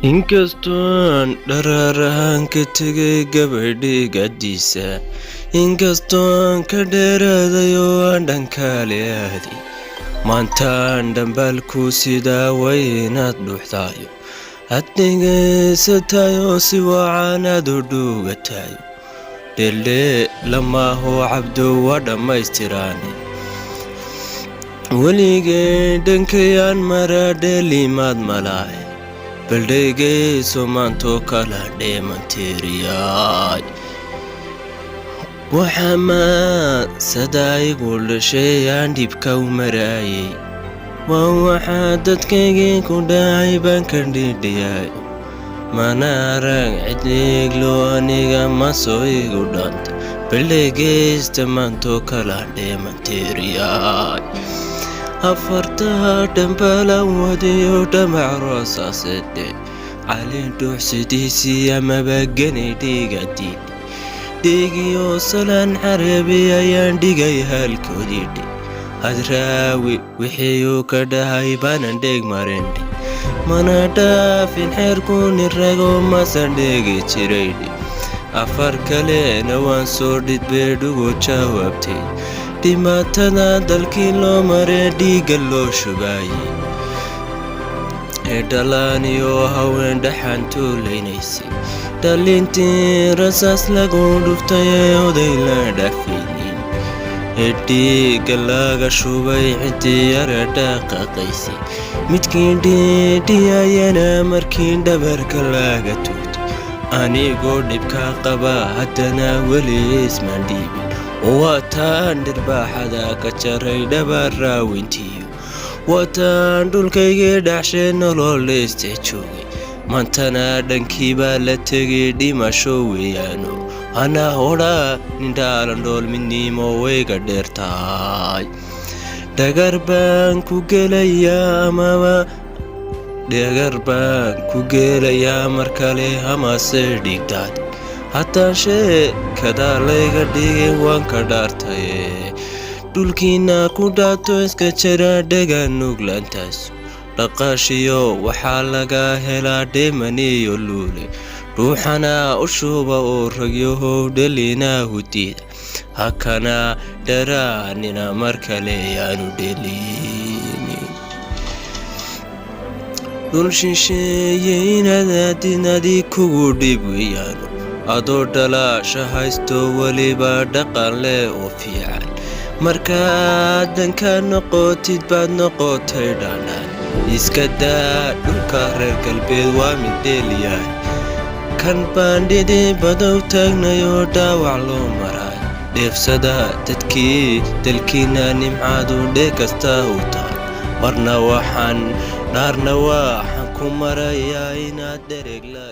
Inkastoon dharaarahan ka tegay gabadhigadiisa, inkastoon ka dheeraaday oo aan dhankaale aaday, maantaan dhambaalku sidaa way inaad dhuuxdaayo, aad dhegaysatayo, si wacan aad u dhuugatayo. Dheeldhee lamaahoo Cabdow, waa dhammaystiraane. Weligay dhankayaan mara dheelimaad malaahe, baldhegayso, maantoo kala dheemantiiriyaay. Waxaa maansada igu dhashay aan dhibka u maraayay waa waxaa dadkaygii ku dhacay baan ka dhidhiyay. Mana arag cidhiiglo aniga masoo igu dhanta. Baldhegaysta, maantoo kala dheemantiiriyaay. Afartaha dhambaala wadiyo dhamac roosaasedhe, calin dhuuxsidiisii amaba genay dhiigadiidhe, dhiigiyo salaan Carabi ayaan dhigay halkoodiidhe. Hadraawi wixii uu ka dhahay baanan dheeg marindhe, mana dhaafin xeerkuni rago masan dheegi jiraydhe. Afar kalena waan soo dhidbeedhugu jawaabtay dhibaatada dalkii loo maray, dhiigga loo shubaayey, ee dhalaan iyo haween dhaxan tuulaynaysay, dhalintii rasaas lagu dhuftay ee oday la dhaafaynin, ee dhiigga laga shubay ciddii yara dhaqaaqaysay, midkii dhiidhiyayana markii dhabarka laga tuugtay. Anigoo dhibka qaba haddana weli ismaan dhiibin. Waataan dhirbaaxada ka jaray dhabarraawintiyo, waataan dhulkaygii dhaxshay nolol dhayste joogay. Maantana dhankii baa la tegay, dhimasho weeyaano. Hana hodha nindhaalandhool, midnimo wayga dheertahay. Dhagar baan ku gelayaa amaba dhagar baan ku gelayaa mar kale hamase dhigdaad hataa sheekadaa layga dhigay, waan ka dhaartaye. Dhulkiina ku dhaato, iska jira dhega nuglaantaas. Dhaqaashiyo waxaa laga helaa dheeman iyo luule. Ruuxana u shuuba oo ragyahow dhelina hudiida, hakana dharaanina mar kale yaanu dhelin. Dhul shisheeye inaad aadinadi kugu dhib weeyaano, adoo dhalaasha haysto, weliba dhaqan leh oo fiican. Markaad dhanka noqotid baad noqotay dhaandhaan. Iska daa dhulka reer galbeed, waa mid dheeliyahay. Kan baan dhidi badow taagnayoo dhaawac loo maraay. Dheefsada dadkii dalkiina, nimcadu dhee kasta u taal. Marna waxaan dhaarna waxaan ku marayaa inaad dhereg la.